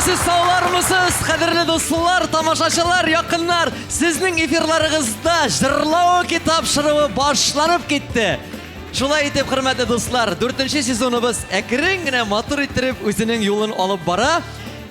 Исәнмесез, саулармысыз, кадерле дуслар, тамашачылар, якыннар! Сезнең эфирларыгызда җырлау тапшыруы башланып китте. Шулай итеп, хөрмәтле дуслар, дүртенче сезоныбыз әкрен генә матур иттереп үзенең юлын алып бара.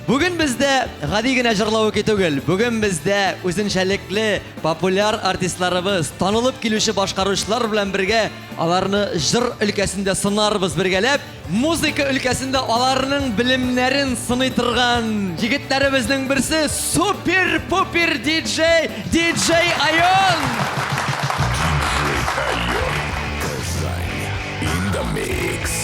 Бүген бездә гади генә җырлау түгел, бүген бездә үзенчәлекле популяр артистларыбыз, танылып килүче башкаручылар белән бергә аларны җыр өлкәсендә сынарбыз бергәләп. Музыка өлкәсендә аларның белемнәрен сыный торган егетләребезнең берсе супер-пупер диджей, диджей Айон! Диджей Айон, Казань, in the mix.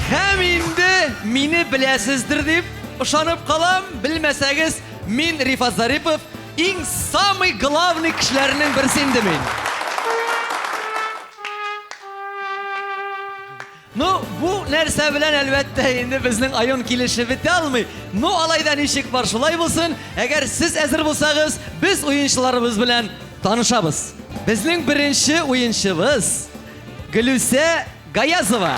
Һәм инде мине беләсездер дип ышанып калам, белмәсәгез, мин Рифат Зарипов, иң самый главный кешеләрнең берсе инде мин. Ну, бу нәрсә белән, әлбәттә, инде безнең Айон килешеп бетә алмый. Ну, алай да ничек бар, шулай булсын. Әгәр сез әзер булсагыз, без уенчыларыбыз белән танышабыз. Безнең беренче уенчыбыз Гөлүсә Гаязова.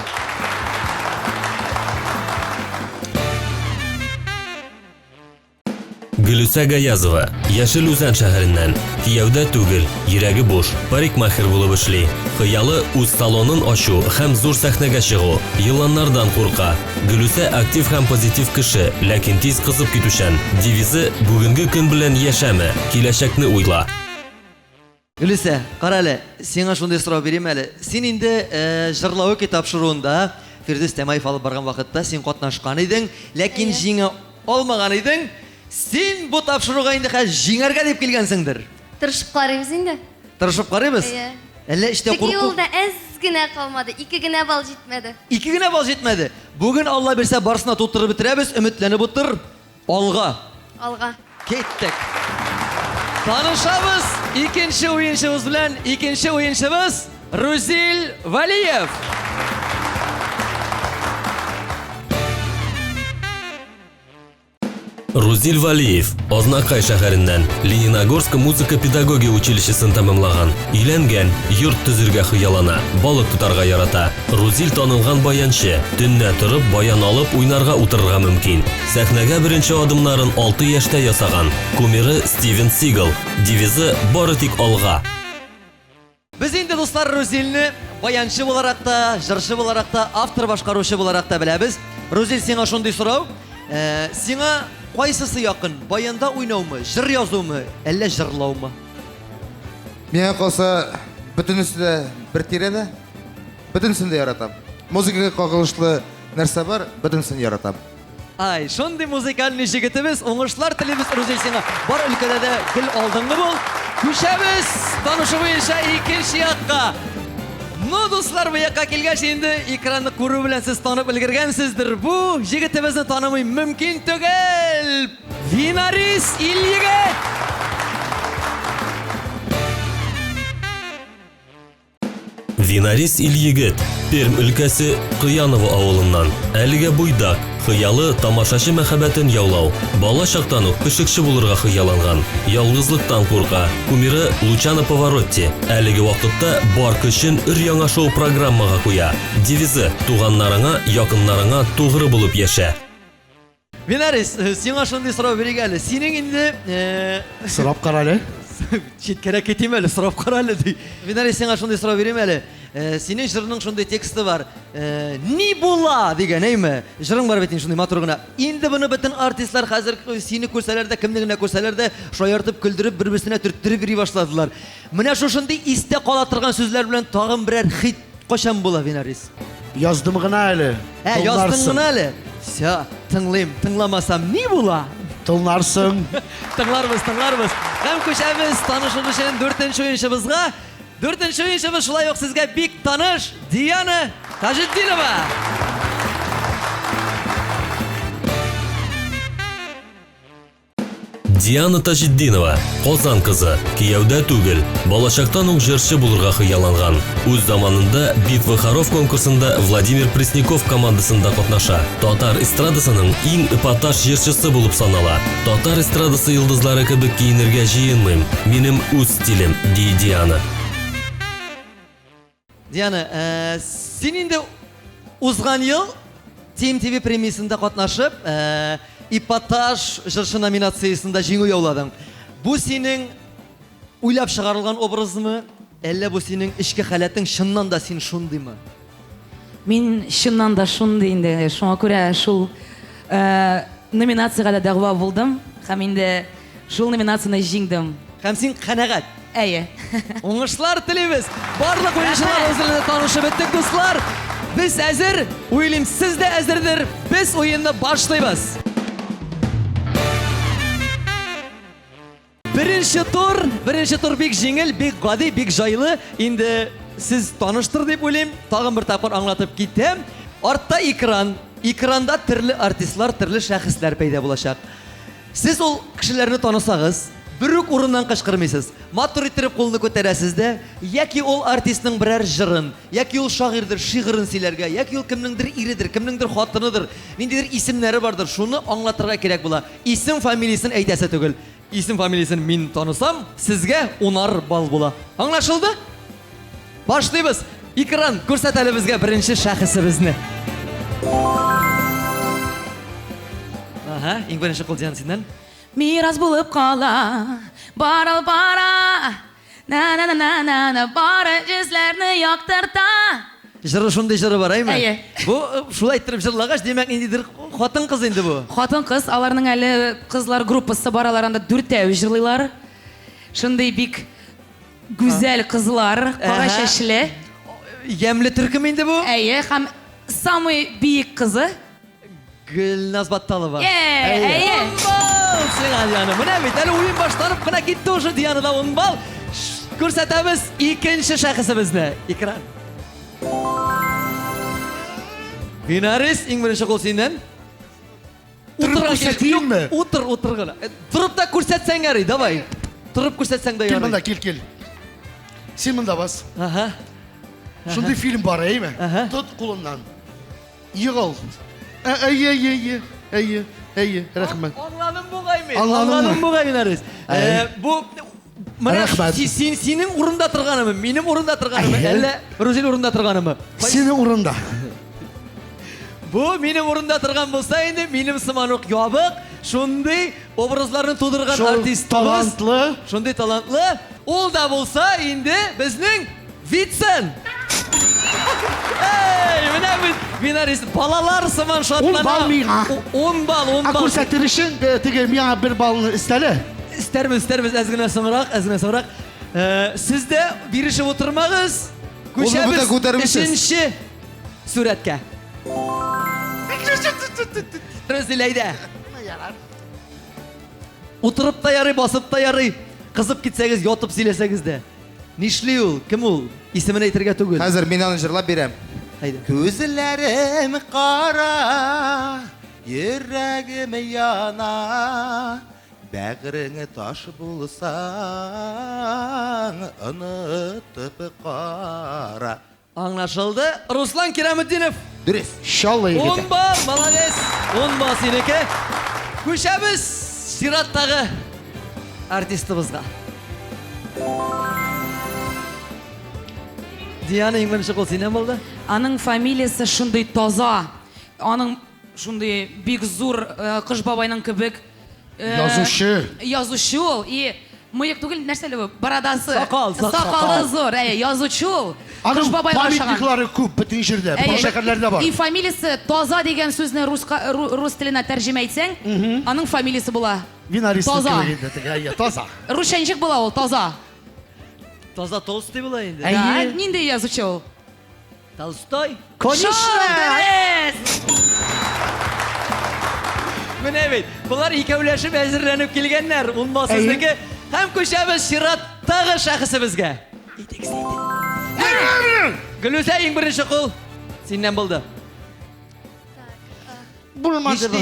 Гөлүсә Гаязова, Яшел Үзән шәһәреннән. Кияүдә түгел, йөрәге буш, парикмахер булып эшли. Хыялы, үз салонын ачу һәм зур сәхнәгә чыгу. Еланнардан курка. Гөлүсә актив һәм позитив кеше, ләкин тиз кызып китүчән. Девизы, бүгенге көн белән яшәмә, киләчәкне уйла. Гөлүсә, кара әле, сиңа шундый сорау бирим әле. Син инде Җырлавыки тапшыруында Фирдүс Тямаев алып барган вакытта син катнашкан идең, ләкин җиңә алмаган идең. Син бу тапшыруга инде хәзер җиңәргә дип килгәнсеңдер. Тырышып карыйбыз инде. Тырышып карыйбыз? Әйе. Әллә эчтә Теге курку? юлда әз генә калмады, ике генә балл җитмәде. Ике генә балл җитмәде. Бүген Алла бирсә, барысына тутырып бетерәбез, өметләнеп утыр. Алга! Алга. Киттек. Танышабыз икенче уенчыбыз белән. Икенче уенчыбыз Рузил Валиев. Рузил Валиев, Азнакай шәһәреннән, Лениногорск музыка-педагогия училищесын тәмамлаган. Өйләнгән, йорт төзергә хыяллана, балык тотарга ярата. Рузил танылган баянчы, төнлә торып баян алып уйнарга утырырга мөмкин. Сәхнәгә беренче адымнарын 6 яшьтә ясаган. Кумиры Стивен Сигал. Девизы бары тик алга. Без инде, дуслар, Рузилне баянчы буларак та, җырчы буларак та, автор-башкаручы буларак та беләбез. Рузил, сиңа шундый сорау. Э, сиңа кайсысы якын? Баянда уйнаумы, җыр язумы, әллә җырлаумы? Миңа калса, бөтенесе дә бер тирәдә. Бөтенесен дә яратам. Музыкага кагылышлы нәрсә бар, бөтенесен яратам. Ай, шундый музыкальный җегетебез, уңышлар телибез, Рузил, сиңа. Бар өлкәдә дә гел алдынгы бул. Күчәбез танышу буенча икенче якка. Ну, дуслар, бу якка килгәч, инде экранны күрү белән сез танып өлгергәнсездер. Бу җегетебезне танымый мөмкин түгел. Винарис Ильегет! Винарис Ильегет, Пермь өлкәсе, Кыяново авылыннан. Әлегә буйдак, хыялы, тамашачы мәхәббәтен яулау. Бала чактан ук пешекче булырга хыялланган. Ялгызлыктан курка. Кумиры, Лучано Паваротти. Әлеге вакытта бар көчен өр-яңа шоу-программага куя. Девизы, туганнарыңа, якыннарыңа тугры булып яшә. Винарис, э, сиңа шундый сорау бирик әле. Синең инде э, Сорап кара әле. Читкәрәк китим әле, сорап кара әле ди. Винарис, сиңа шундый сорау бирим әле. Э, синең җырның шундый тексты бар. Э, ни була дигән, әйме? Җырың бар бит инде шундый матур гына. Инде моны бөтен артистлар хәзер сине күрсәләр дә, кемне генә күрсәләр дә, шаяртып, көлдереп, бер-берсенә төрттереп йөри башладылар. Менә шушындый истә кала торган сүзләр белән тагын берәр хит Кайчан була, Винарис? Яздым гына әле. Ә, яздың гына әле? Всё, тыңлыйм. Тыңламасам ни була? Тыңларсың. Тыңларбыз, тыңларбыз. Һәм күчәбез танышу өчен дүртенче уенчыбызга. Дүртенче уенчыбыз шулай ук сезгә бик таныш Диана Таҗетдинова. Диана Таҗетдинова, Казан кызы, кияүдә түгел, балачактан ук җырчы булырга хыялланган. Үз заманында Битва хоров конкурсында Владимир Пресняков командасында катнаша. Татар эстрадасының иң эпатаж җырчысы булып санала. Татар эстрадасы йолдызлары кебек киенергә җыенмыйм, минем үз стилем, ди Диана. Диана, э, син инде узган ел Team TV премиясендә катнашып, э, Эпатаж җырчы номинациясендә җиңү яуладың. Бу синең уйлап чыгарылган образмы, әллә бу синең эчке халәтең, чыннан да син шундыймы? Мин чыннан да шундый инде, шуңа күрә шул э, номинациягә дә дәгъва булдым һәм инде шул номинацияне җиңдем. Һәм син канәгать. Әйе. Уңышлар телибез. Барлык уенчыларыбыз белән дә танышып беттек, дуслар. Без әзер, уйлыйм, сез дә әзердер. Без уенны башлыйбыз. Беренче тур, беренче тур бик җиңел, бик гади, бик җайлы. Инде сез таныштыр дип уйлыйм. Тагын бер тапкыр аңлатып китәм. Артта экран. Экранда төрле артистлар, төрле шәхесләр пәйда булачак. Сез ул кешеләрне танысагыз, бер үк урыннан кычкырмыйсыз. Матур иттереп кулны күтәрәсез дә, яки ул артистның берәр җырын, яки ул шагыйрьдер, шигырен сөйләргә, яки ул кемнеңдер иредер, кемнеңдер хатыныдыр, ниндидер исемнәре бардыр, шуны аңлатырга кирәк була. Исем, фамилиясен әйтәсе түгел. Исем, фамилиясен мин танысам, сезгә унар балл була. Аңлашылды? Башлыйбыз. Экран күрсәт әле безгә беренче шәхесебезне. Ага, иң беренче кул Диана синнән. Мирас булып кала, бара бара, на-на-на-на-на, бары йөзләрне яктырта. Җыры шундый җыры бар, әйме? Әйе. Бу э, шулай иттереп җырлагач, димәк, ниндидер хатын-кыз инде бу. Хатын-кыз, аларның әле кызлар группасы бар, алар анда дүртәү җырлыйлар. Шундый бик гүзәл кызлар, кара Әһә. чәчле. Ямьле төркем инде бу. Әйе, һәм самый биек кызы. Гөлназ Батталова. Әйе. Ун балл сиңа, Диана. Менә бит, әле уен башланып кына китте уже Дианада ун балл. Күрсәтәбез икенче шәхесебезне. Экран. Винарис, иң беренче кул синнән. Торып Утырган күрсәтимме? Юк, Утыр, утыр гына. Э, Торып та күрсәтсәң ярый, давай. Торып күрсәтсәң дә Кил монда, ярый. кил, кил. Син монда бас. Ага. Шундый фильм бар, әйме? Әһә. Тот кулыннан. Егыл. Ә, Әйе, әйе, әйе, әйе, әйе, рәхмәт. Аңладым бугай мин. Аңладыңмы? Аңладым бугай Винарис. Әй. Э, Бу менә Рәхмәт. син синең урында торганымы, минем урында торганымы, Әйе. әллә Рузил урында торганымы? Синең урында. Бу минем урында торган булса инде, минем сыман ук ябык, шундый образларны тудырган Шул артистыбыз. талантлы. Шундый талантлы. Ул да булса инде безнең Вицин. Эй, менә бит Винарис балалар сыман шатлана. Ун балл миңа. Ун балл, ун Ә балл. күрсәтер өчен э, теге миңа бер баллны өстәле. Истәрбез, истәрбез, әз генә соңрак, әз генә соңрак. Э, Сез дә бирешеп утырмагыз. Кулны Күчәбез бүтән күтәрмисез. өченче сурәткә. Рузил, әйдә. Утырып та ярый, басып та ярый. Кызып китсәгез, ятып сөйләсәгез дә. Нишли ул? Кем ул? Исемен әйтергә түгел. Хәзер мин аны җырлап бирәм. Әйдә. Күзләрем кара, йөрәгем яна, бәгырең таш булсаң, онытып кара. Аңлашылды. Руслан Кираметдинов. Дөрес. Чаллы егете. Ун балл, молодец. Ун балл синеке. Күчәбез чираттагы артистыбызга. Диана, иң беренче кул синнән булды. Аның фамилиясе шундый таза. Аның шундый бик зур э, Кыш бабайның кебек э, Язучы. Язучы ул. И мыек түгел, нәрсә әле бу? Бородасы. Сакал, сакал. Сакалы зур. Әйе, язучы ул. Кыш Аның бабайга охшаган. памятниклары күп бөтен җирдә, Әйе. бөтен шәһәрләрдә бар. И фамилиясе таза дигән сүзне руска, рус теленә тәрҗемә итсәң, аның фамилиясе була. Винарис Таза. кебек инде теге, әйе, таза. Русча ничек була ул? Таза. Таза толстый була инде. Да, нинди язучы ул? Толстой. Конечно! Дөрес! Менә бит, болар икәүләшеп әзерләнеп килгәннәр. Ун балл сезнеке. Һәм күчәбез чираттагы шәхесебезгә. Әйтегез, әйтегез. Гөлүсә, иң беренче кул синнән булды. Булмады бу.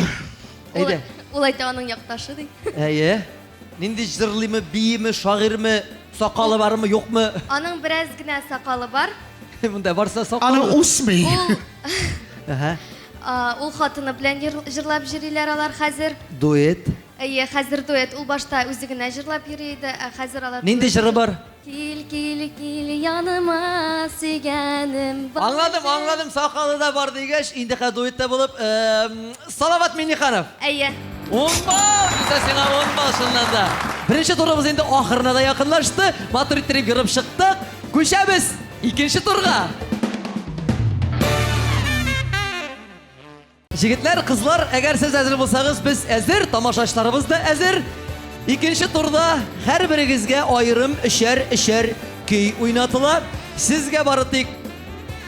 Әйдә. Ул әйтә аның якташы ди. Әйе. Нинди җырлыймы, бииме, шагыйрьме, сакалы бармы, юкмы? Аның бераз генә сакалы бар. Монда барса сакалы. Аның үсми. Ул Әһә. а, ул хатыны белән җырлап йөриләр алар хәзер. Дуэт. Әйе, хәзер дуэт. Ул башта үзе генә җырлап йөри иде, ә хәзер алар Нинди җыры бар? Кил, кил, кил яныма, сөйгәнем бар. Аңладым, аңладым, сакалы да бар дигәч, инде хәзер дуэтта булып, Салават Минниханов. Әйе. Ун балл! Гөлүсә, сиңа ун балл чыннан да. Беренче турыбыз инде ахырына да якынлашты. Матур иттереп ерып чыктык. Күчәбез икенче турга. Җегетләр, кызлар, әгәр сез әзер булсагыз, без әзер, тамашачыларыбыз да әзер. Икенче турда һәрберегезгә аерым өчәр-өчәр көй уйнатыла. Сезгә бары тик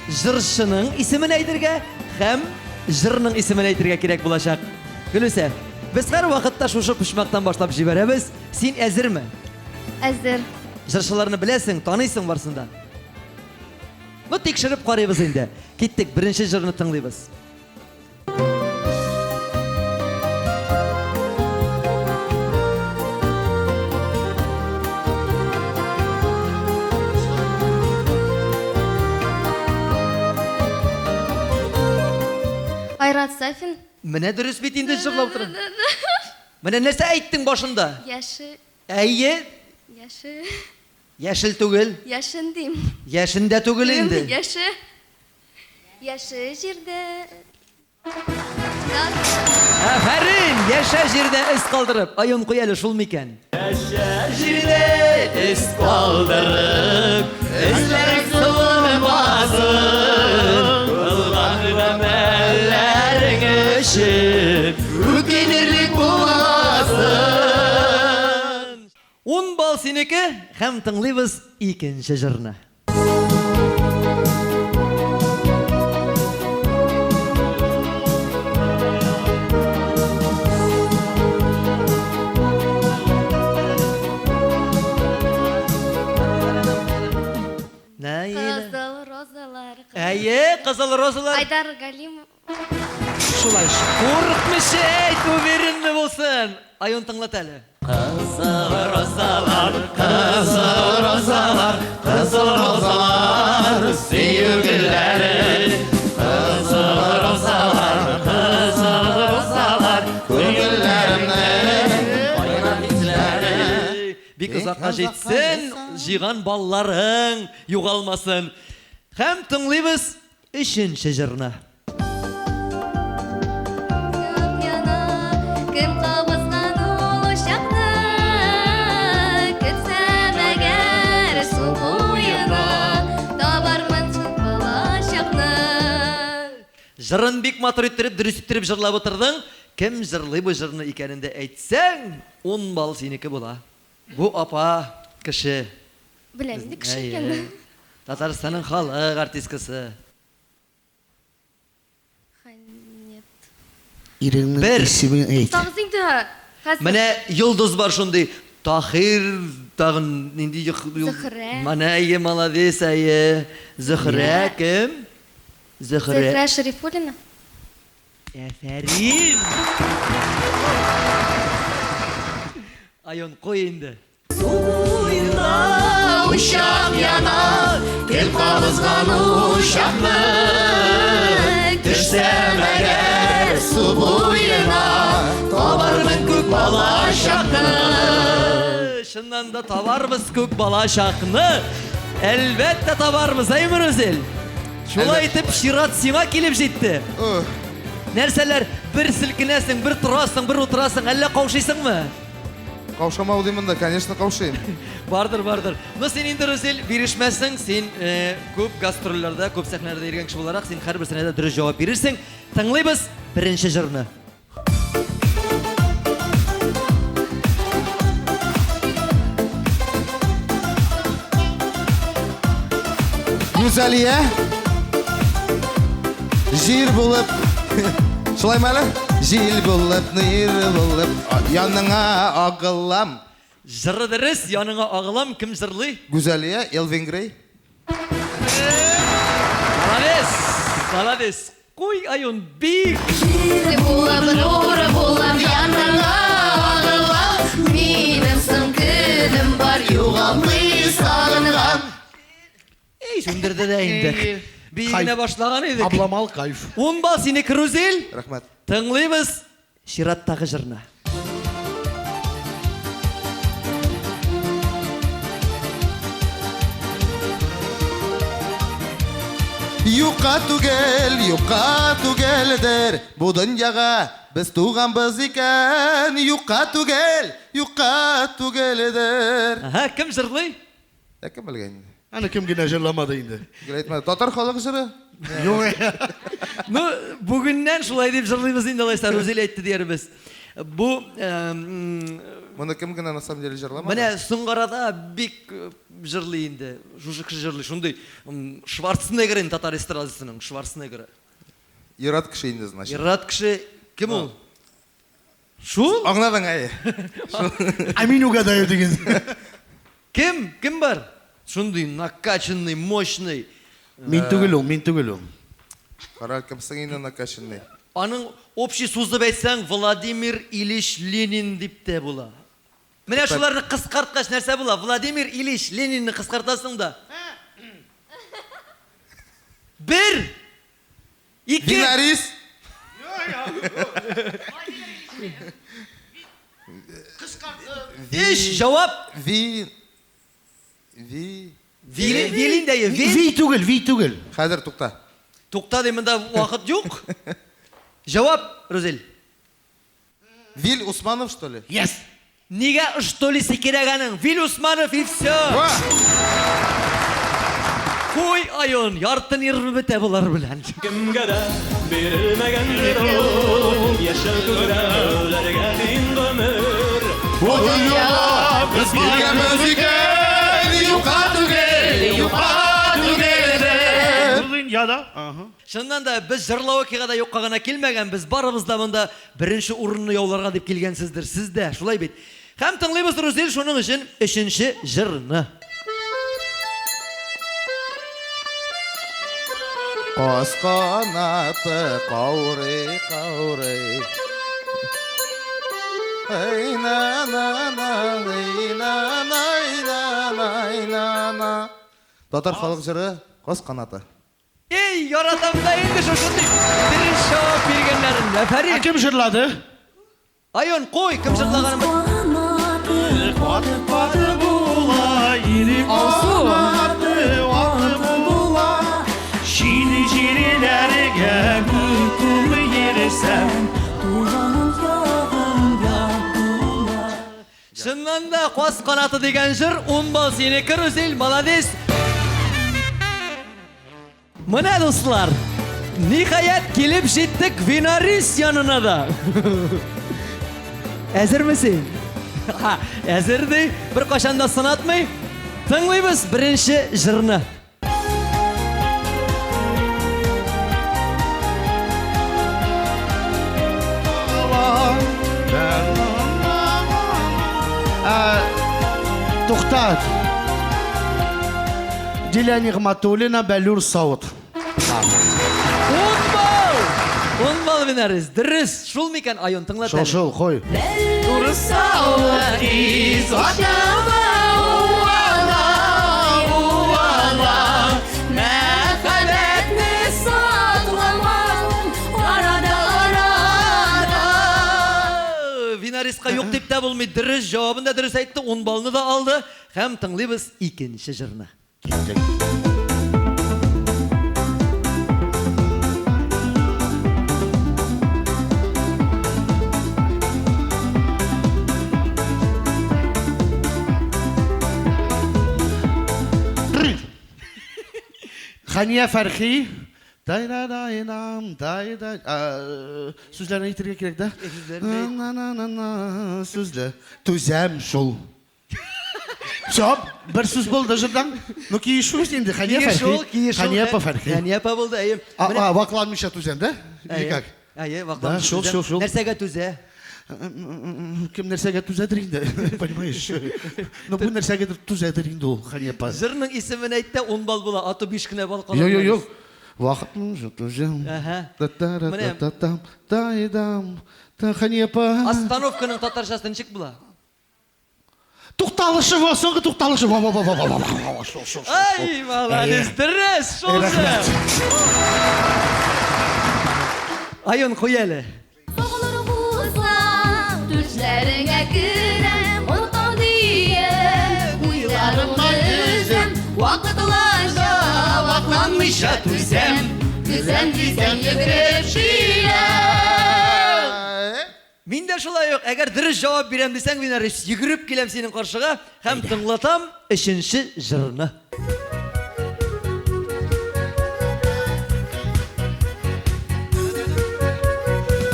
җырчының исемен әйтергә һәм җырның исемен әйтергә кирәк булачак. Гөлүсә, без һәрвакытта шушы почмактан башлап җибәрәбез. Син әзерме? Әзер. Җырчыларны беләсең, таныйсың барсын да. Ну, тикшереп карыйбыз инде. Киттек, беренче җырны тыңлыйбыз. Айрат Сафин. Менә дөрес бит инде җырлап утыра. Менә нәрсә әйттең башында? Яше. Әйе. Яше. Яшел түгел. Яшен дим. Яшен дә түгел инде. Яше. Яше җирдә. Афәрин! Яшә җирдә эз калдырып. Айон куй әле шул микән? Яшә җирдә эз калдырып, эзләрең суынмасын. Кылган гамәлләрең өчен үкенерлек булмасын. Ун балл синеке һәм тыңлыйбыз икенче җырны. Кызыл розалар. Әйе, кызыл розалар. Айдар Галим. Шулай. Курыкмыйча әйт, уверенный булсын. Айон тыңлат әле. Кызыл розалар, кызыл розалар, кызыл розалар, сөю гөлләре. Кызыл розалар, кызыл розалар, күңелләремнең кайнар хисләре. Бик озакка җитсен, җыйган балларың югалмасын. Һәм тыңлыйбыз өченче җырны. Кем кабызган ул учакны? Көтсәм әгәр су буена, табармын шул балачакны. Җырын бик матур иттереп, дөрес иттереп җырлап утырдың. Кем җырлый бу җырны икәнен дә әйтсәң, ун балл синеке була. Бу апа кеше. Беләм инде кеше икәнен. Татарстанның халык артисткасы. Нет. Иреңнең Бер. исемен әйт. Тагыз инде. Хәзер. Менә йолдыз бар шундый. Тахир тагын нинди Зөһрә. Менә әйе, молодец, әйе. Зөһрә кем? Зөһрә. Зөһрә Шәрифуллина. Афәрин! Айон, куй инде. Су буенда учак яна, кем кабызган учакны? Төшсәм әгәр су буена, табармын күк балачакны. Чыннан да табарбыз күк балачакны. Әлбәттә табарбыз, әйме, Рүзел? Шулай итеп чират сиңа килеп җитте. Нәрсәләр, бер селкенәсең, бер торасың, бер утырасың, әллә каушыйсыңмы? Каушамау димын да, конечно, каушыйм. Бардыр, бардыр. Но син инде, Рүзел, бирешмәссең, син күп гастрольләрдә, күп сәхнәләрдә йөргән кеше буларак, син һәрберсенә дә дөрес җавап бирерсең. Тыңлыйбыз беренче җырны. Гүзәлия, җир булып, шулаймы әле? Җил булып, нир булып, яныңа агылам. Җыры дөрес, яныңа агылам, кем җырлый? Гүзәлия, Элвин Грей. Молодец, молодец. Куй, Айон, бик. Җил булып, нур булып, яныңа агылам. Минем соң көнем бар, югалмый сагынган. Эй, сүндерде дә инде. Бии генә башлаган идек. Обломал кайф. Ун балл синеке, Рүзил. Рәхмәт. Тыңлыйбыз чираттагы җырны. Юкка түгел, юкка түгелдер бу дөньяга Без туганбыз икән, юкка түгел, юкка түгелдер. Ага, кем җырлый? Ә кем белгән инде? Аны кем генә җырламады инде. Гел әйтмәде. Татар халык җыры. Юк. Ну, бүгеннән шулай дип җырлыйбыз инде алайса, Рузил әйтте диярбез. Бу Моны кем генә на самом деле җырламады? Менә соңгы арада бик җырлый инде. Шушы кеше җырлый. Шундый Шварценеггер инде татар эстрадасының Шварценеггеры. Ир-ат кеше инде, значит. Ир-ат кеше кем ул? Шул? Аңладың, әйе. Ә мин угадаю диген. Кем? Кем бар? Шундый накачанный, мощный. Мин түгел ул, мин түгел ул. Кара, кемсең инде накачанный? Аның общий сузып әйтсәң, Владимир Ильич Ленин дип тә була. Менә шуларны кыскарткач нәрсә була? Владимир Ильич Ленинны кыскартасың да. Бер! Ике! Винарис! Өч! Җавап! Ви... Ви... Вилин, Вилин дә Ви. Ви түгел, Ви түгел. Хәзер тукта. Тукта ди, монда вакыт юк. Җавап, Рузил. Вил Усманов, что ли? Yes! Нигә что ли кирәк аның? Вил Усманов и все. Куй айон, ярты нервы бетә болар белән. Кемгә дә бирелмәгәндер ул, яшәү түгел, үләргә тиң гомер. Бу дөньяда без килгәнбез икән, юкка түгел, юкка түгелдер. Бу дөньяда. Ага. Чыннан да без җырлау-кига да юкка гына килмәгәнбез. Барыбыз да монда беренче урынны яуларга дип килгәнсездер. Сез дә, шулай бит? Һәм тыңлыйбыз Рузил шуның өчен өченче җырны. Каз канаты каурый, каурый. Ай на на на ай на на ай на на ай на на. Татар халык җыры Каз канаты. Эй, яратам да инде шушындый дөрес җавап биргәннәрен. Ә Афәрин. кем җырлады? Айон, куй, кем җырлаганын бел. Каты-каты була, ире Алсу. канаты аты була. Җиде җирләргә күпме йөрсәм. Чыннан да Каз канаты дигән җыр 10 балл синеке, Рузил, молодец. Менә дуслар, ниһаять килеп җиттек Винарис янына да. Әзерме син? Ха, әзер ди, беркайчан да сынатмый. Тыңлыйбыз беренче җырны. Туктат. Дилә Нигъмәтуллина Бәллүр савыт. Ун балл! Ун балл Винарис. Дөрес, шул микән? Айон, тыңлат Шул әле. шул, куй. Мәхәббәтне сакламам арада арада. Винариска юк дип тә булмый. Дөрес җавабын да дөрес әйтте, 10 баллны да алды. Һәм тыңлыйбыз икенче җырны. Хания Фәрхи. Дай-да-дай-дам, дай-дай. Сүзләрне әйтергә кирәк, да? Сүзләрне әйт. На-на-на-на, сүзләр. Түзәм шул. Всё, бер сүз булды җырдан. Ну, киешү инде, Хания Киешү, Фәрхи. киешү. Хания апа Фәрхи. Хания апа булды, әйе. А, Менә- а, вакланмыйча түзәм, да? Или Әйе. как? Әйе, вакланмыйча Да, шул, түзәм. шул, шул. Нәрсәгә түзә? Кем нәрсәгә түзәдер инде, понимаешь? Ну, бу нәрсәгә түзәдер инде ул, Хания апа. Җырның исемен әйт тә 10 балл була, а то 5 кенә балл кала. Юк, юк, юк. Вакытны түзәм. Әһә. Та-та-ра-та-та-там, та-и-дам, та Хания апа. Остановканың татарчасы ничек була? Тукталышы ва, соңгы тукталышы. Ва, ва, ва, ва, ва, ва, ва, ва, шул, шул, шул. Ай, молодец, дөрес, шул Рәхмәт. Айон, куй әле. Сагыныр булсам, төшләреңә керәм, онытам диеп, уйларымны өзәм, вакытланча, вакланмыйча түзәм, түзәм дисәм йөгереп киләм. Мин дә шулай ук, әгәр дөрес җавап бирәм дисәң, Винарис, йөгереп киләм синең каршыга һәм тыңлатам өченче җырны.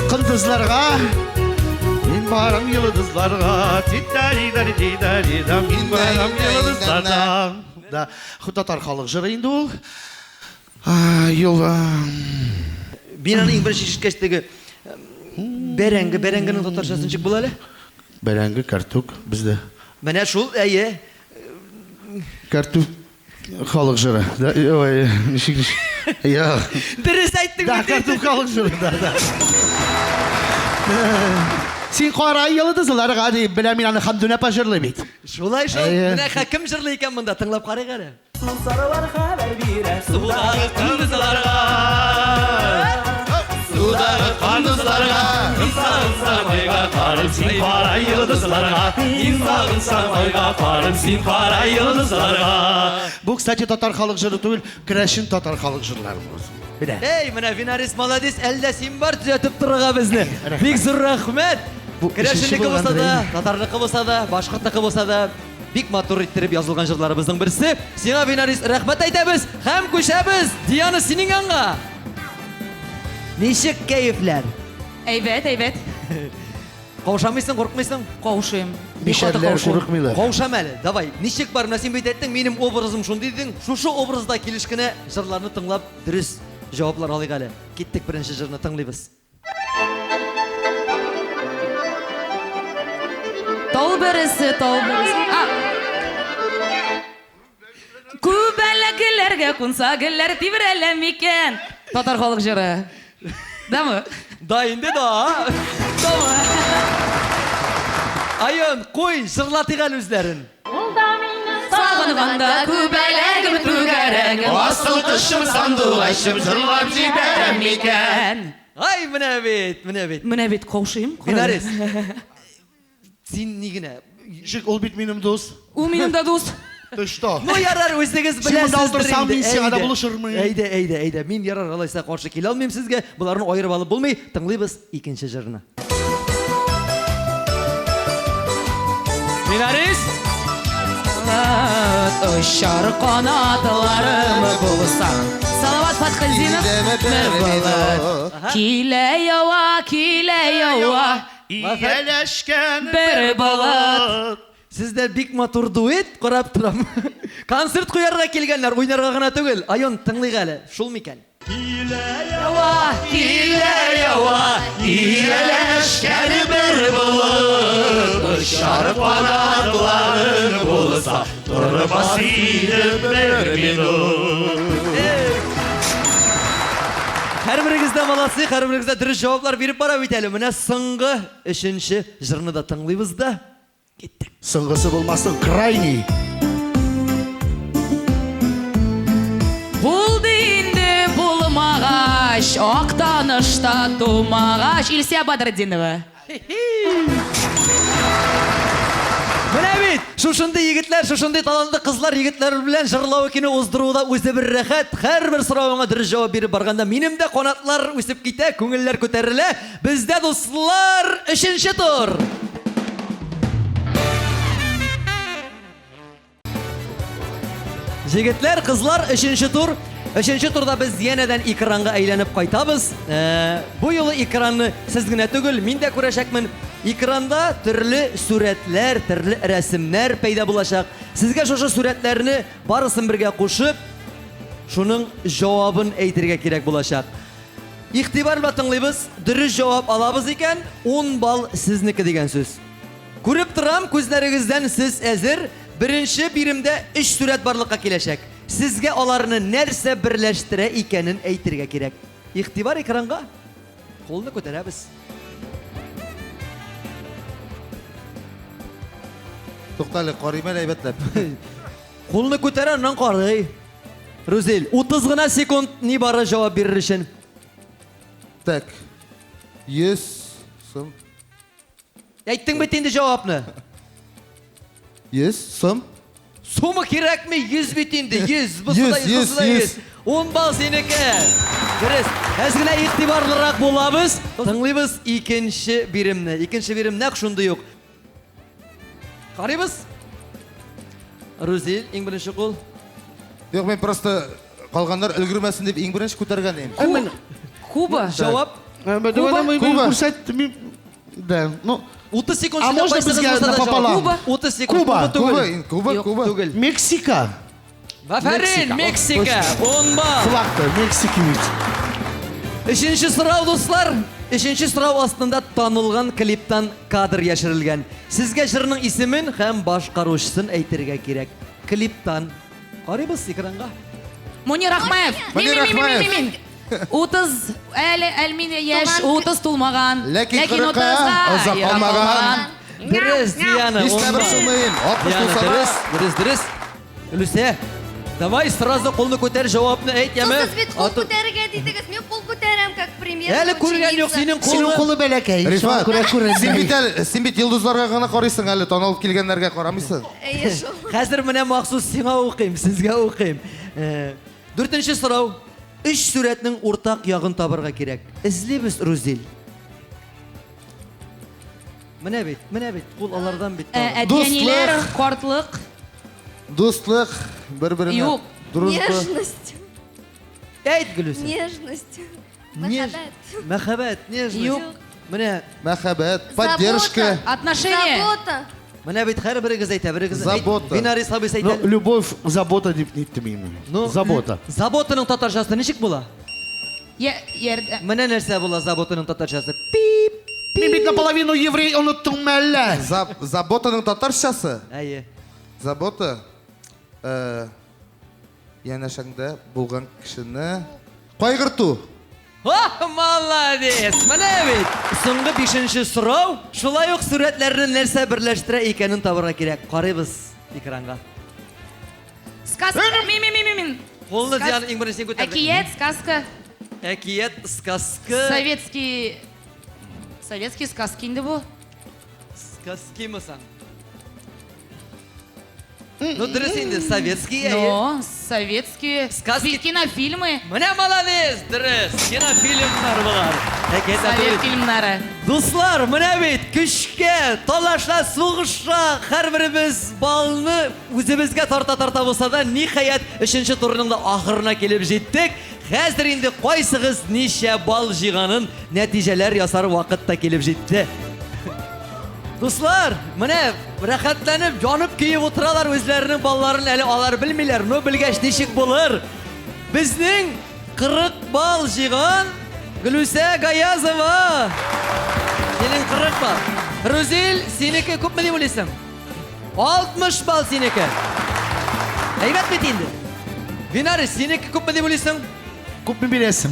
Кындызларга Мин барам йолдызларга Титари-дари-дари-да Мин барам йолдызларга Да, татар халык җыры инде ул. Юл. Мин аны иң беренче ишеткәч теге бәрәңге, бәрәңгенең татарчасы ничек була әле? Бәрәңге, кәртүк бездә. Менә шул, әйе. Кәртүк халык җыры. Да, ой, ничек ничек. Юк. Дөрес әйттең Да, кәртүк халык җыры, да, да. Син кара йолдызларга дип беләм мин аны Хәмдүнә апа җырлый бит. Шулай шул. Менә кем җырлый икән монда, тыңлап карыйк әле. Сарылар хәбәр бирә Судагы кондызларга Судагы кондызларга Мин сагынсам айга карым син кара йолдызларга Мин сагынсам айга карым син кара йолдызларга Бу, кстати, татар халык җыры түгел, керәшен татар халык җырлары бу. Менә. Эй, менә Винарис молодец, әллә син бар төзәтеп торырга безне. Бик зур рәхмәт. Керәшеннеке булса да, татарныкы булса да, башкортныкы булса да, Бик матур иттереп язылган җырларыбызның берсе. Сиңа, Винарис, рәхмәт әйтәбез һәм күчәбез Диана синең янга. Ничек кәефләр? Әйбәт, әйбәт. Каушамыйсың, куркмыйсың? Каушыйм. Бик каты Мишәрләр каушыйм. курыкмыйлар. Каушама әле. Давай, ничек бар? Менә син бит әйттең, минем образым шундый дидең. Шушы образда килеш кенә җырларны тыңлап, дөрес җаваплар алыйк әле. Киттек, беренче җырны тыңлыйбыз. Тау бересе, тау бересе. А. Күбәләкләргә кунса гөлләр тибрәлә микән? Татар халык җыры. Дамы? Да инде да. Дамы? Айон, куй, җырлатыйк әле үзләрен. Сагынганда күбәләгем түгәрәгем. Асыл кошым, сандугачым, җырлап җибәрәм микән? Ай, менә бит, менә бит. Менә бит каушыйм. Винарис. Син ни генә? Ничек, ул бит минем дус. Ул минем дә дус. Ты что? Ну ярар, үзегез Син монда беләсездер утырсаң, инде. мин сиңа да Әйдә. булышырмын. Әйдә, әйдә, әйдә. Мин ярар, алайса каршы килә алмыйм сезгә. Боларны аерып алып булмый. Тыңлыйбыз икенче җырны. Винарис! Очар канатларым булса. Салават Фатхетдинов бер болыт. Килә ява, килә ява. Ияләшкән бер болыт. Сездә бик матур дуэт, карап торам. Концерт куярга килгәннәр, уйнарга гына түгел. Айон, тыңлыйк әле, шул микән? Килә ява, килә ява, ияләшкән бер болыт. Очар канатларың булса, тормас идем бер минут. Һәрберегез дә молодцы, һәрберегез дә дөрес җаваплар биреп бара бит әле. Менә соңгы өченче җырны да тыңлыйбыз да. Киттек. Соңгысы булмасын, крайний. Булды инде булмагач, Актанышта тумагач. Илсия Бадретдинова. Менә бит, шушындый егетләр, шушындый талантлы кызлар, егетләр белән җырлау көне уздыру да үзе бер рәхәт. Һәрбер соравыңа дөрес җавап биреп барганда минем дә канатлар үсеп китә, күңелләр күтәрелә. Бездә, дуслар, өченче тур. Җегетләр, кызлар, өченче тур. Өченче турда без янәдән экранга әйләнеп кайтабыз. Э, бу юлы экранны сез генә түгел, мин дә күрәчәкмен. Экранда төрле сурәтләр, төрле рәсемнәр пәйда булачак. Сезгә шушы сурәтләрне барысын бергә кушып, шуның җавабын әйтергә кирәк булачак. Игътибар белән тыңлыйбыз. Дөрес җавап алабыз икән, 10 балл сезнеке дигән сүз. Күреп торам, күзләрегездән сез әзер. Беренче биремдә өч сурәт барлыкка киләчәк. Сезгә аларны нәрсә берләштерә икәнен әйтергә кирәк. Игътибар экранга. Кулны күтәрәбез. Тукта әле, карыйм әле әйбәтләп. Кулны күтәрә, аннан карый. Рузил, 30 гына секунд нибары җавап бирер өчен. Так. 100 сум. Әйттең бит инде җавапны. 100 сум. Сумы кирәкми, 100 бит инде, 100. Бусы да 100, 100, бусы да 100. 100. 10 балл синеке. Дөрес. Әз генә игътибарлырак булабыз. Тыңлыйбыз икенче биремне. Икенче бирем нәкъ шундый ук. Карыйбыз. Рузил, иң беренче кул. Юк, мин просто калганнар өлгермәсен дип иң беренче күтәргән идем. Куба. Җавап. Куба. Куба. Күрсәт, да, ну, 30 секунд А эчендә можно кайсыгыз безгә булса да җавап. напополам? Куба. 30 секунд. Куба. Куба түгел. Куба, Куба, Куба. Түгел. Мексика. Афәрин, Мексика. 10 балл. Флагты, Мексика бит. Өченче сорау, дуслар. Өченче сорау астында танылган клиптан кадр яшерелгән. Сезгә җырның исемен һәм башкаручысын әйтергә кирәк. Клиптан. Карыйбыз экранга. Мунир Ахмаев. Мунир Мин, мин, мин, Ахмаев. мин, мин, мин. 30, әле әлмин яшь Туган- 30 тулмаган. Ләкин кырыкка 30-га озак ерак калмаган. Дөрес, Диана. Һич тә он бер балл. шулмыйм. 60 Диана, тулса да. дөрес, дөрес, дөрес. Люся, давай сразу кулны күтәр, җавапны әйт, яме. Сез бит кул күтәрергә дидегез. Мин кул күтәрәм, как пример. Әле күргән юк синең Синең кулны. кулы бәләкәй. Шуңа Рифат, күрә күренми. син бит әле, син бит йолдызларга гына карыйсың әле, танылып килгәннәргә карамыйсың. Әйе, шул. Хәзер менә махсус сиңа укыйм, сезгә укыйм. Дүртенче сорау. Өч сурәтнең уртак ягын табырга кирәк. Эзлибез, Рузил. Менә бит, менә бит, кул алардан бит. Ә, тагын. Әти-әниләр, Дуслык. картлык. Дуслык, бер-беренә. Юк. Дружба. Нежность. Әйт, Гөлүсә. Нежность. Неж- Мәхәббәт. Мәхәббәт, нежность. Юк. Менә, Мәхәббәт, поддержка. Отношения. Забота. менә бит һәрберегез әйтә, берегез әйт. Забота. Винарис абыйсы Ну, әйтә. любовь, забота дип ниттем мин. Ну, Забота. Заботаның татарчасы ничек була? Я, ярдә- Менә нәрсә була заботаның татарчасы. Пип. Мин бит наполовину еврей оныттың мәллә. Заботаның татарчасы. Әйе. Забота. Янәшәңдә булган кешене кайгырту. Ах, молодец! Менә бит. Соңгы бишенче сорау. Шулай ук сурәтләрне нәрсә берләштерә икәнен табарга кирәк. Карыйбыз экранга. Сказка. Мин, мин, мин, мин, мин. Кулны Сказ- Диана иң беренче син күтәрдең. Әкият, сказка. Әкият, сказка. Советский. Советский сказки инде бу. Сказкимы соң? Ну, дөрес инде, советский әйе. Но, советские. Сказки. Кинофильмы. Менә молодец, дөрес. Кинофильмнар болар. Әкият Совет түгел. фильмнары. Дуслар, менә бит көчкә, талаша, сугыша, һәрберебез балны үзебезгә тарта-тарта булса да, ниһаять, өченче турның да ахырына килеп җиттек. Хәзер инде кайсыгыз ничә балл җыйганын нәтиҗәләр ясар вакыт та килеп җитте. Дуслар, менә рәхәтләнеп, янып көеп утыралар үзләренең балларын әле алар белмиләр. Но белгәч ничек булыр? Безнең 40 балл җыйган Гөлүсә Гаязова. Синең 40 балл. Рузил, синеке күпме дип уйлыйсың? 60 балл синеке. Әйбәт бит инде. Винарис, синеке күпме дип уйлыйсың? Күпме бирәсең?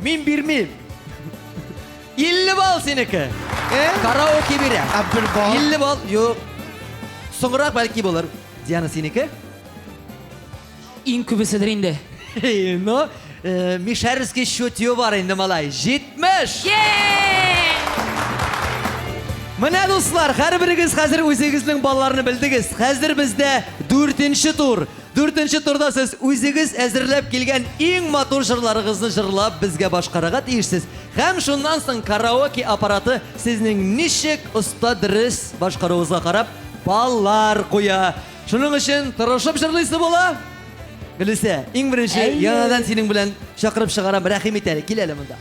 Мин бирмим. 50 балл синеке. Караоке бирә. Ә бер балл? 50 балл. Юк. Соңрак бәлки булыр. Диана синеке? Иң күбеседер инде. Ну, мишәрский счетё бар инде малай. 70. Менә дуслар, һәрберегез хәзер үзегезнең балларны белдегез. Хәзер бездә дүртенче тур. Дүртенче турда сез үзегез әзерләп килгән иң матур җырларыгызны җырлап безгә башкарырга тиешсез. Һәм шуннан соң караоке аппараты сезнең ничек оста дөрес башкаруыгызга карап баллар куя. Шуның өчен тырышып җырлыйсы була. Гөлүсә, иң беренче Әйе. яңадан синең белән чакырып чыгарам. Рәхим ит әле, кил әле монда.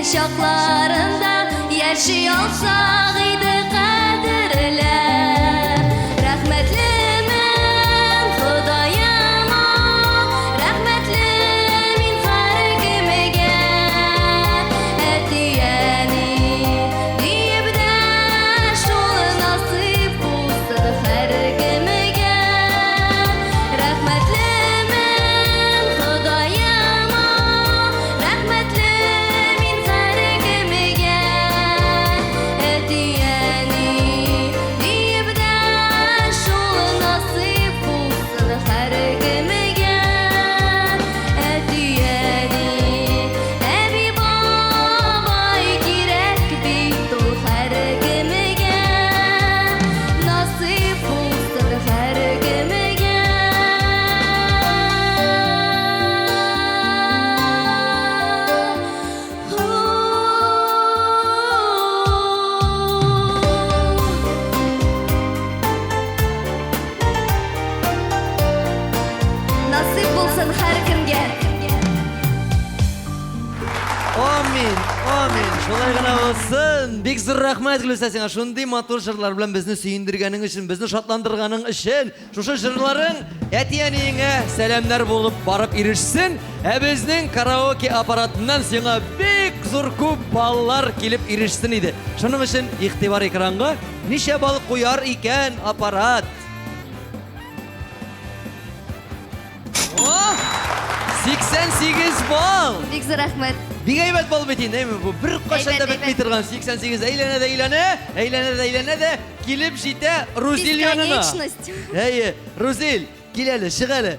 Чакларында яши алсак иде кадерләп. Рәхмәтлемен Ходаема, рәхмәтле мин һәркемгә. Әти-әни диеп дә шул насыйп булсын һәркемгә. Рәхмәтлемен Ходаема, рәхмәтле мин һәркемгә. Әти-әни диеп дә шул насыйп булсын һәркемгә. Әти-әни, әби-бабай кирәк бит ул һәркемгә. Насыйп булсын һәркемгә. Насыйп булсын һәркемгә. Амин, амин. Шулай гына булсын. Бик зур рәхмәт, Гөлүсә, сиңа шундый матур җырлар белән безне сөендергәнең өчен, безне шатландырганың өчен. Шушы җырларың әти-әниеңә сәламнәр булып барып ирешсен. Ә безнең караоке аппаратыннан сиңа бик зур күп баллар килеп ирешсен иде. Шуның өчен игътибар экранга. Ничә балл куяр икән аппарат? О! 88 балл! Бик зур рәхмәт. Бик әйбәт балл бит инде, әйме? Бу бер кайчан да Әйбәт, бетми әйбәт. торган 88 әйләнә дә әйләнә, әйләнә дә әйләнә дә килеп җитә Рузил янына. Бесконечность. Әйе, Рузил, кил әле, чык әле.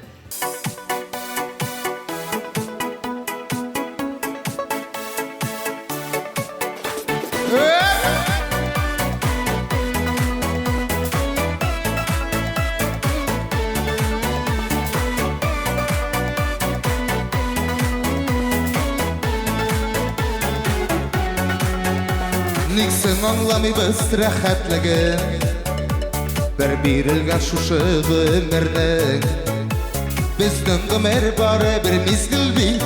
Ник соң аңламыйбыз рәхәтлеген Бер бирелгән шушы гомернең? Безнең гомер бары бер мизгел бит,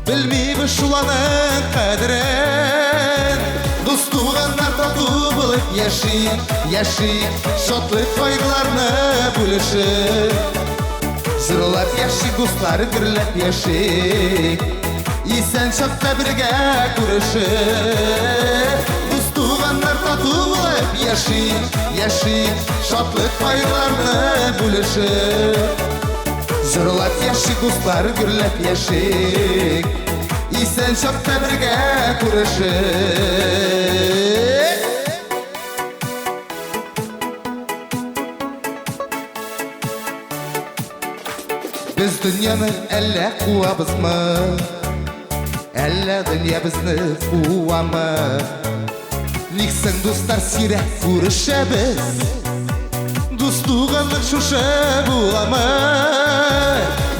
Белмибез шул аның кадерен. Дус туганнар тату булып яши, яши, Шатлык кайгыларны бүлешеп. Җырлап яши, дуслар гөрләп яши, Исән чакта бергә күрешеп. Дус туганнар тату булып яши, яши, Шатлык кайгыларны бүлешеп. Җырлап яши, дуслар гөрләп яши, Исән чакта бергә күрешеп. Без дөньяны әллә куабызмы, Әллә дөнья безне куамы? Ник соң, дуслар, сирәк күрешәбез? Дус туганлык шушы буламы?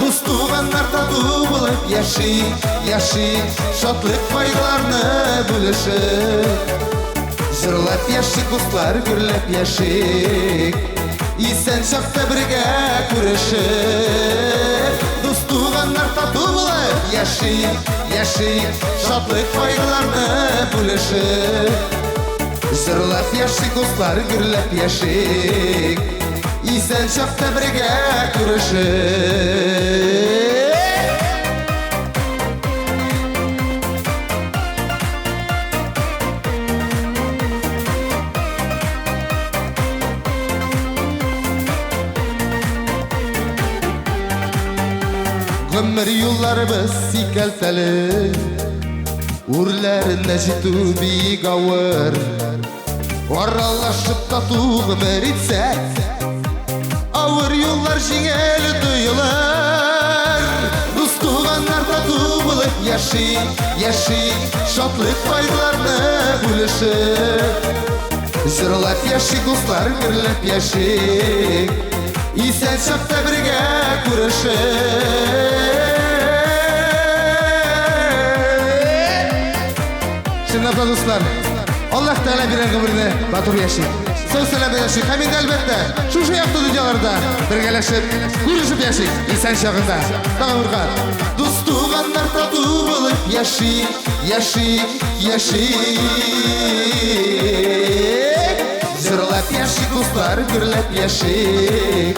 Дус туганнар тату булып яши, яши, Шатлык кайгыларны бүлешеп. Җырлап яши, дуслар гөрләп яши, Исән чакта бергә күрешеп. Дус туганнар тату булып яши, яши, Шатлык кайгыларны бүлешеп. Җырлап яши, дуслар гөрләп яши, Исән чакта бергә күрешеп. Гомер юлларыбыз сикәлтәле, Үрләренә җитү бик авыр. Аралашып тату гомер итсәк, Авыр юллар җиңел тоелыр. Дус туганнар тату булып яши, яши, Шатлык кайгыларны бүлешеп. Җырлап яши, дуслар гөрләп яши, Исән чакта бергә күрешеп. Чынлап та, дуслар, Аллаһ Тәгалә биргән гомерне матур яшик. Сау-сәламәт яшик һәм инде, әлбәттә, шушы якты дөньяларда бергәләшеп, күрешеп яшик, исән чагында. Тагын бер кат. Дус-туганнар тату булып яшик, яшик, яшик. Җырлап яшик, дуслар, гөрләп яшик.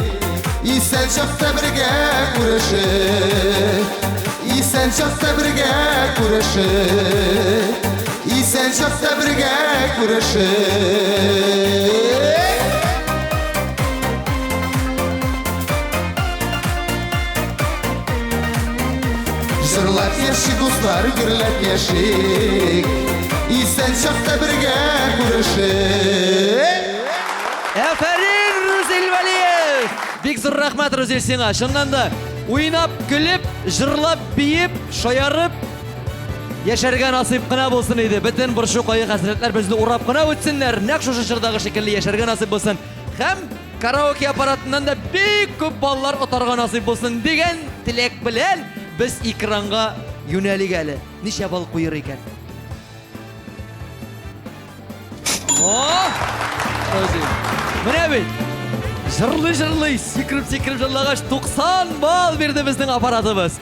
Исән чакта бергә күрешеп. Исән чакта бергә күрешеп. Исән чакта бергә күрешеп. Җырлап яшик, дуслар, гөрләп яшик. Исән чакта бергә күрешеп. Әфәрин, Рузил Вәлиев! Бик зур рәхмәт, Рузил, сиңа. Чыннан да, уйнап, көлеп, җырлап, биеп, шаярып яшәргә насыйп кына булсын иде. Бөтен борчу, кайгы, хәсрәтләр безне урап кына үтсеннәр. Нәкъ шушы чордагы шикелле яшәргә насыйп булсын. Һәм караоке аппаратыннан да бик күп баллар отарга насыйп булсын дигән теләк белән без экранга юнәлик әле. Ничә балл куер икән? О! Рузил. Менә бит. Җырлый-җырлый, сикереп-сикереп җырлагач 90 балл бирде безнең аппаратыбыз.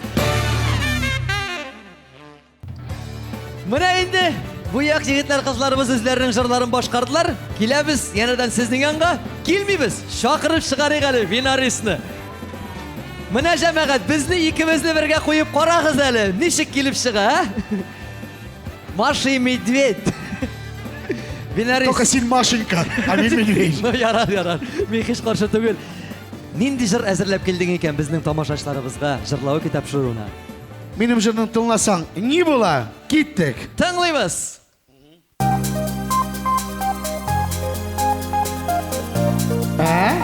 Менә инде бу як егетләр кызларыбыз үзләренең җырларын башкардылар. Киләбез янәдән сезнең янга. Килмибез. Чакырып чыгарыйк әле Винарисны. Менә җәмәгать, безне икебезне бергә куеп карагыз әле. Ничек килеп чыга, ә? Маша и медведь. Винарис. Только син Машенька, а мин медведь. Ну, ярар, ярар. Мин һич каршы түгел. Нинди җыр әзерләп килдең икән безнең тамашачыларыбызга җырлау китап тапшыруына? Минем җырны тыңласаң, ни була? Киттек. Тыңлыйбыз. Ә?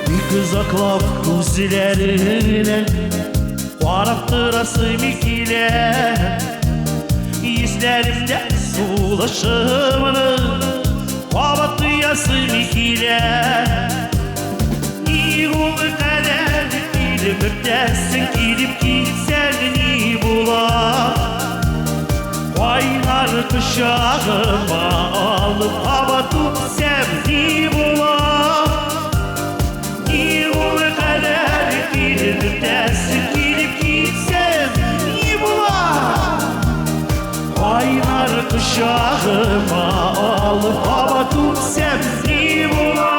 Бик озаклап күзләренә Карап торасым килә. Йөзләремдә сулышымны Кабат тоясым килә. Ни ул кадәр килеп үтәсең, килеп китсәң ни була? Кайнар кочагыма алып кабат үпсәм ни була? Ни ул кадәр килеп үтәсең, килеп китсәм ни була? Кайнар кочагыма алып кабат үпсәм ни була?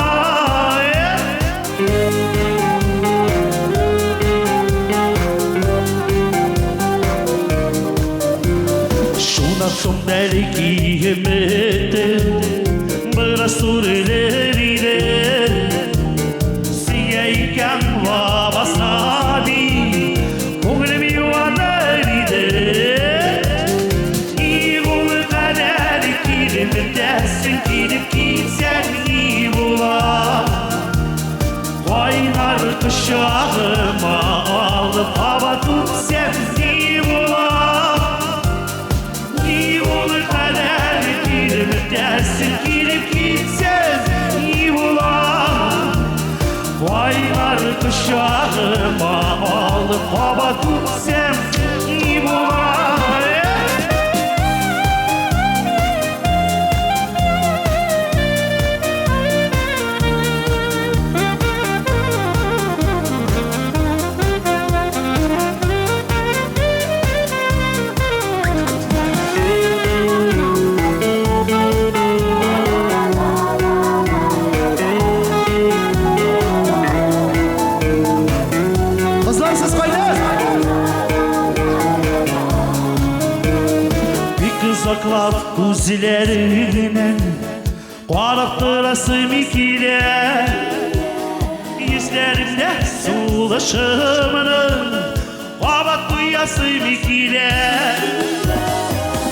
Шуннан соң бәлки өметем бераз сүрелер иде. Сөя икән лабаса ди, күңелем юаныр иде. Ни ул кадәр килеп үтәсең, килеп китсәң ни була? Кайнар кочагыма алып кабат үпсәм ни була? Ни ул кадәр килеп үтәсең, килеп китсәң ни була? Кайнар кочагыма алып кабат үпсәм ни була? Кызлар, сез кайда? Бик озаклап күзләреннән Карап торасым килә. Йөзләремдә сулышымны Кабат тоясым килә.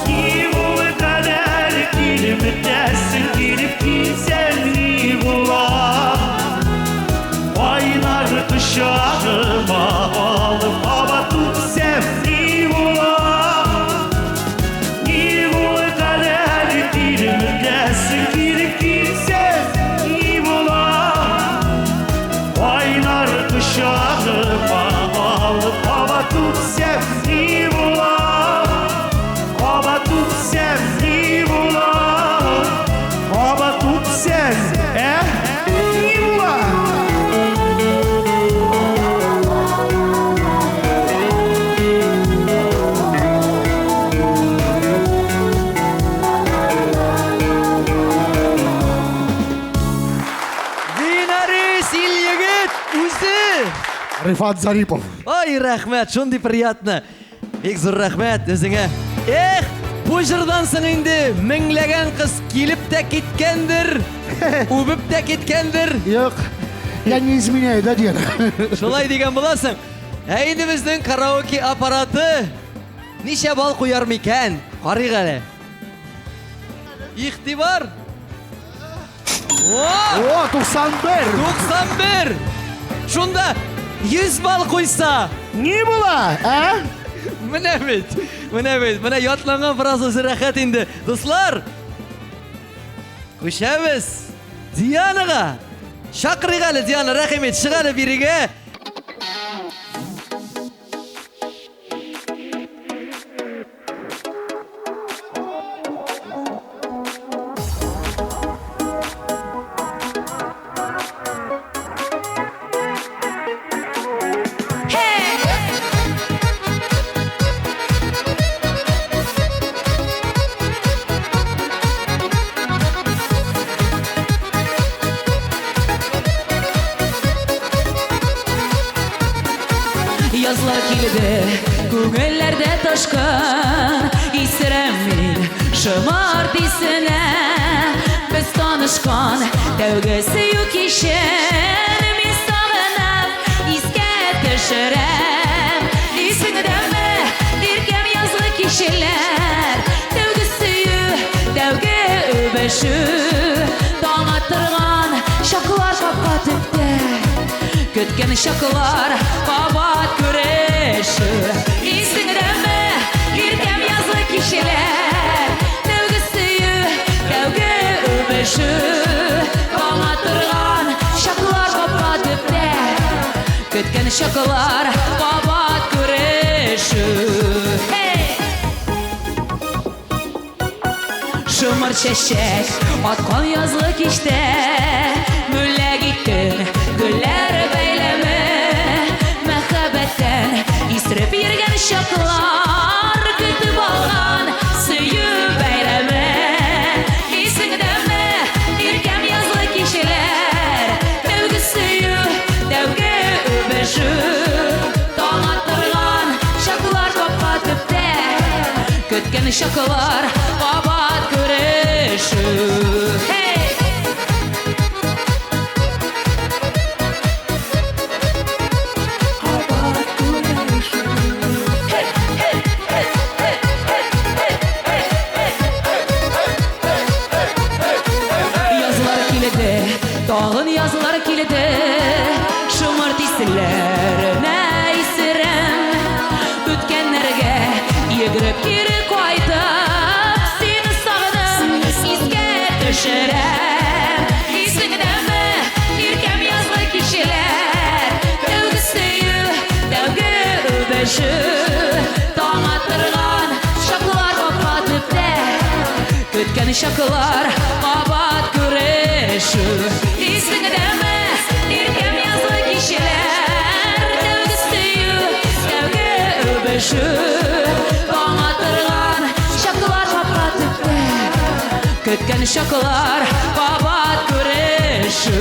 Ни ул кадәр килеп үтәсең, килеп китсәң ни була? Кайнар кочагыма алып Рифат Зарипов. Ай, рәхмәт, шундый приятно. Бик зур рәхмәт үзеңә. Эх, бу җырдан соң инде меңләгән кыз килеп тә киткәндер, үбеп тә киткәндер. Юк, я не изменяю, да, Диана? Шулай дигән буласың. Ә инде безнең караоке аппараты ничә балл куяр микән? Карыйк әле. Игътибар! О, 91! 91! Шунда 100 балл куйса! Ни була, ә? Менә бит, менә бит, менә ятланган фраза үзе рәхәт инде. Дуслар, күчәбез Дианага. Чакырыйк әле, Диана, рәхим ит, чык әле бирегә. Язлар килде, күңелләрдә ташкын, Исерәм мин шомарт исенә. Без танышкан тәүге сөю кичен Мин сагынып искә төшерәм. Исеңдәме, иркәм язгы кичәләр, Тәүге сөю, тәүге үбешү, Таң аттырган чаклар капка төптә. Көткән чаклар кабат күрешү. Исеңдәме, иркәм язгы кичәләр, Тәүге сөю, тәүге үбешү, Таң аттырган чаклар капка төптә. Көткән чаклар кабат күрешү. Hey! Шомыр чәчәк аткан язгы кичтә Бүләк иттең гөлләр бәйләме. Мәхәббәттән исереп йөргән чаклар Көтеп алган сөю бәйрәме. Исеңдәме, иркәм язгы кичәләр, Тәүге сөю, тәүге үбешү, Таң аттырган чаклар капка төптә. Көткән чаклар кабат күрешү. Hey! Язлар килде, тагын язлар килде, Шомырт исләренә исерәм. Үткәннәргә йөгереп кире кайтып, Сине сагынып искә төшерәм. Исеңдәме, иркәм язгы кичәләр, Тәүге сөю, тәүге үбешү, Таң аттырган чаклар капка төптә. Көткән чаклар кабат күрешү. Исеңдәме, иркәм язгы кичәләр, Тәүге сөю, тәүге үбешү, Таң аттырган чаклар капка төптә. Көткән чаклар кабат күрешү.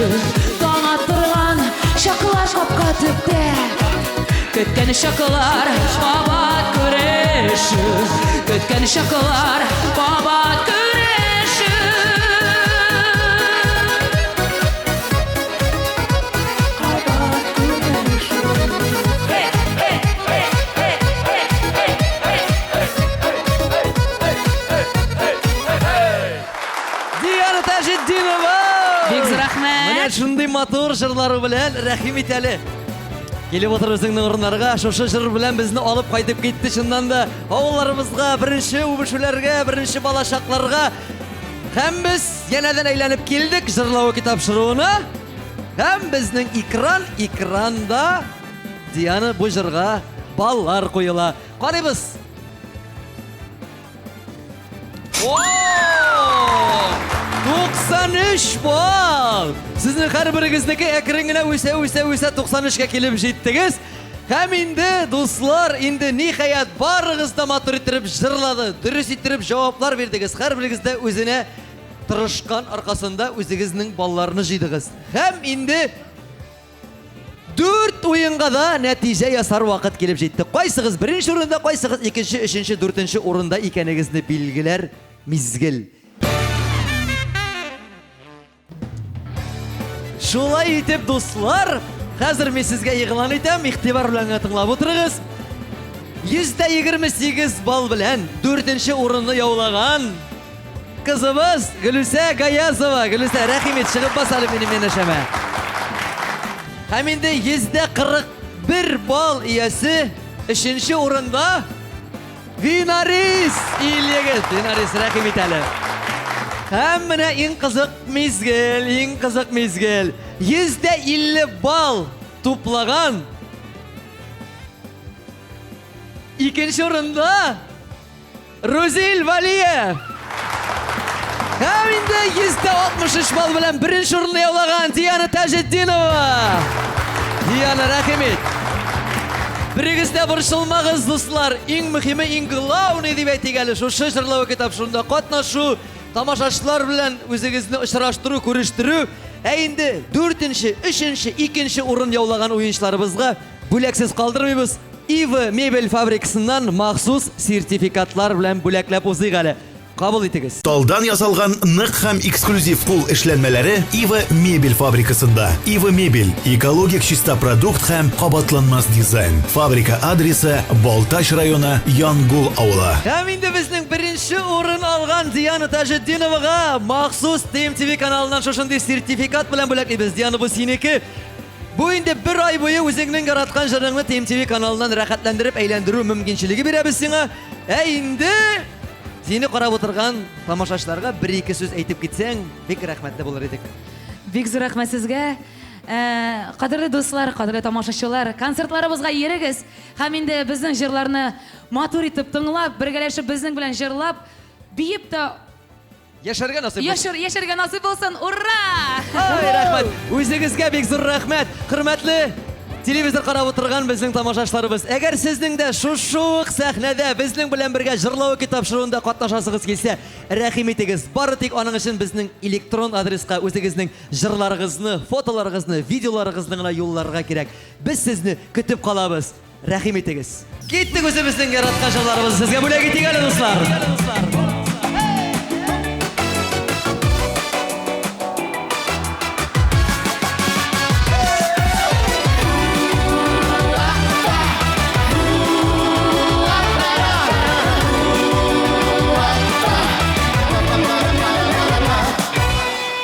Таң аттырган чаклар капка төптә. Көткән чаклар кабат күрешү. Көткән чаклар кабат күрешү. Диана Таҗетдинова! Бик зур рәхмәт. Менә шундый матур җырлары белән рәхим ит әле. Килеп утыр үзеңнең урыннарга, шушы җыр белән безне алып кайтып китте чыннан да авылларыбызга, беренче үбешүләргә, беренче балачакларга. Һәм без янәдән әйләнеп килдек җырлавы тапшыруына. Һәм безнең экран, экранда Диана бу җырга баллар куела. Карыйбыз. О! 93 балл! Сезнең һәрберегезнеке әкрен генә үсә, үсә, үсә 93-кә килеп җиттегез. Һәм инде, дуслар, инде ниһаять барыгыз да матур иттереп җырлады, дөрес иттереп җаваплар бирдегез. Һәрберегез дә үзенә тырышкан аркасында үзегезнең балларны җыйдыгыз. Һәм инде Дүрт уенга да нәтиҗә ясар вакыт килеп җитте. Кайсыгыз беренче урында, кайсыгыз икенче, өченче, дүртенче урында икәнегезне билгеләр мизгел. Шулай итеп, дуслар, хәзер мин сезгә игълан итәм, игътибар белән генә тыңлап утырыгыз. 128 балл белән дүртенче урынны яулаган кызыбыз Гөлүсә Гаязова. Гөлүсә, рәхим ит, чыгып бас әле минем янәшәмә. Һәм инде 141 балл иясе өченче урында Винарис Ильегет. Винарис, рәхим ит әле. Һәм менә иң кызык мизгел, иң кызык мизгел. 150 балл туплаган икенче урында Рузил Валиев. Һәм инде 163 балл белән беренче урынны яулаган Диана Таҗетдинова. Диана, рәхим ит. Берегез дә борчылмагыз, дуслар. Иң мөһиме, иң главный дип әйтик әле, шушы җырлау китапшында катнашу, тамашачылар белән үзегезне очраштыру, күрештерү. Ә инде дүртенче, өченче, икенче урын яулаган уенчыларыбызга бүләксез калдырмыйбыз. Ива мебель фабрикасыннан махсус сертификатлар белән бүләкләп узыйк әле. Кабул итегез. Талдан ясалган нык һәм эксклюзив кул эшләнмәләре Ива мебель фабрикасында. Ива мебель экологик чиста продукт һәм кабатланмас дизайн. Фабрика адресы Балтач районы Янгул авылы. Һәм инде безнең беренче урын алган Диана Таҗетдиновага махсус ТМТВ каналыннан шушындый сертификат белән бүләклибез. Диана, бу синеке. Бу инде бер ай буе үзеңнең яраткан җырыңны ТМТВ каналыннан рәхәтләндереп әйләндерү мөмкинчелеге бирәбез сиңа. Ә инде сине карап утырган тамашачыларга бер-ике сүз әйтеп китсәң, бик рәхмәтле булыр идек. Бик зур рәхмәт сезгә. Э, кадерле дуслар, кадерле тамашачылар, концертларыбызга йөрегез һәм инде безнең җырларны матур итеп тыңлап, бергәләшеп безнең белән җырлап, биеп тә Яшәргә насыйп булсын. Яшәр, яшәргә насыйп булсын. Ура! Ай, рәхмәт. Үзегезгә бик зур рәхмәт. Хөрмәтле телевизор карап утырган безнең тамашачыларыбыз, әгәр сезнең дә шушы ук сәхнәдә безнең белән бергә җырлау тапшыруында катнашасыгыз килсә, рәхим итегез. Бары тик аның өчен безнең электрон адреска үзегезнең җырларыгызны, фотоларыгызны, видеоларыгызны гына юлларга кирәк. Без сезне көтеп калабыз. Рәхим итегез. Киттек үзебезнең яраткан җырларыбызны сезгә бүләк итик әле, дуслар.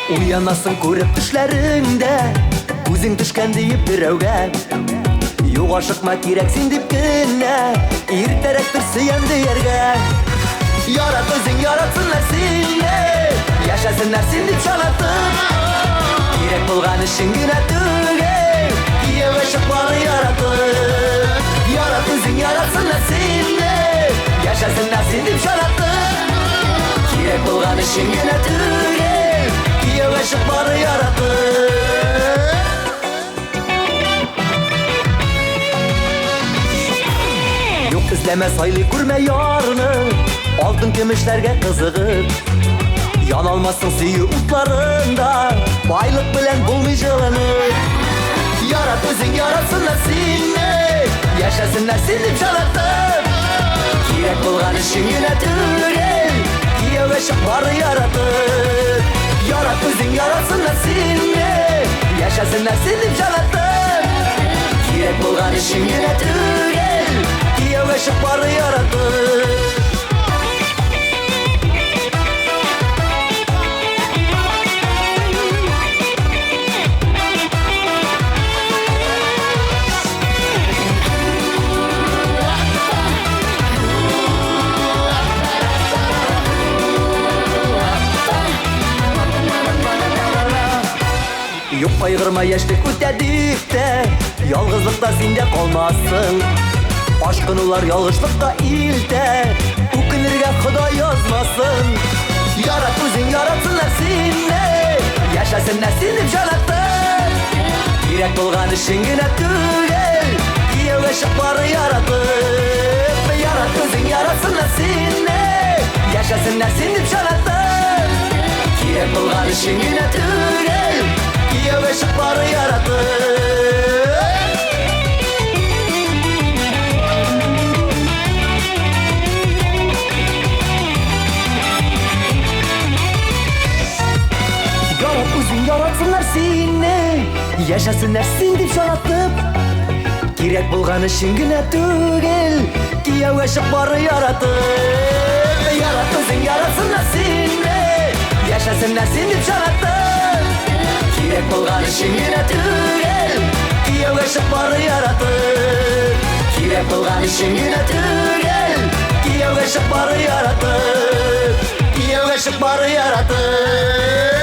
Уянасың күреп төшләреңдә, күзең төшкән диеп берәүгә. Юк, ашыкма, кирәк син дип кенә, иртәрәктер сөям дияргә. Ярат үзең, яратсыннар сине, яшәсеннәр син дип шанатып. Кирәк булган өчен генә түгел, кияүгә чыкманы яратып. Ярат үзең, яратсыннар сине, яшәсеннәр син дип шанатып. Кирәк булган өчен генә түгел, кияүгә чыкманы яратып. Юк эзләмә, сайлый күрмә ярны, алтын көмешләргә кызыгып. Яна алмассың сөю утларында, байлык белән булмый җылынып. Ярат үзең, яратсыннар сине, яшәсеннәр син дип җанатып. Кирәк булган өчен генә түгел, кияүгә чык бары яратып. Ярат үзең, яратсыннар сине, яшәсеннәр син дип җанатып. Кирәк булган өчен генә түгел, кияүгә чык бары яратып. Юк кайгырма, яшьлек үтә дип тә, ялгызлыкта син дә калмассың. Ашкынулар ялгышлыкка илтә, үкенергә Ходай язмасын. Ярат үзең, яратсыннар сине, яшәсеннәр син дип җанатып. Кирәк булган өчен генә түгел, кияүгә чык бары яратып. Ярат үзең, яратсыннар сине, яшәсеннәр син дип җанатып. Кирәк булган өчен генә түгел, кияүгә чык бары яратып. Яшәсеннәр син дип яратып. Кирәк булган өчен генә түгел, кияүгә чык бары яратып. Ярат үзең, яратсыннар сине. Яшәсеннәр син дип яратып. Кирәк булган өчен генә түгел, кияүгә чык бары яратып. Кирәк булган өчен генә түгел, кияүгә чык бары яратып. Кияүгә чык бары яратып.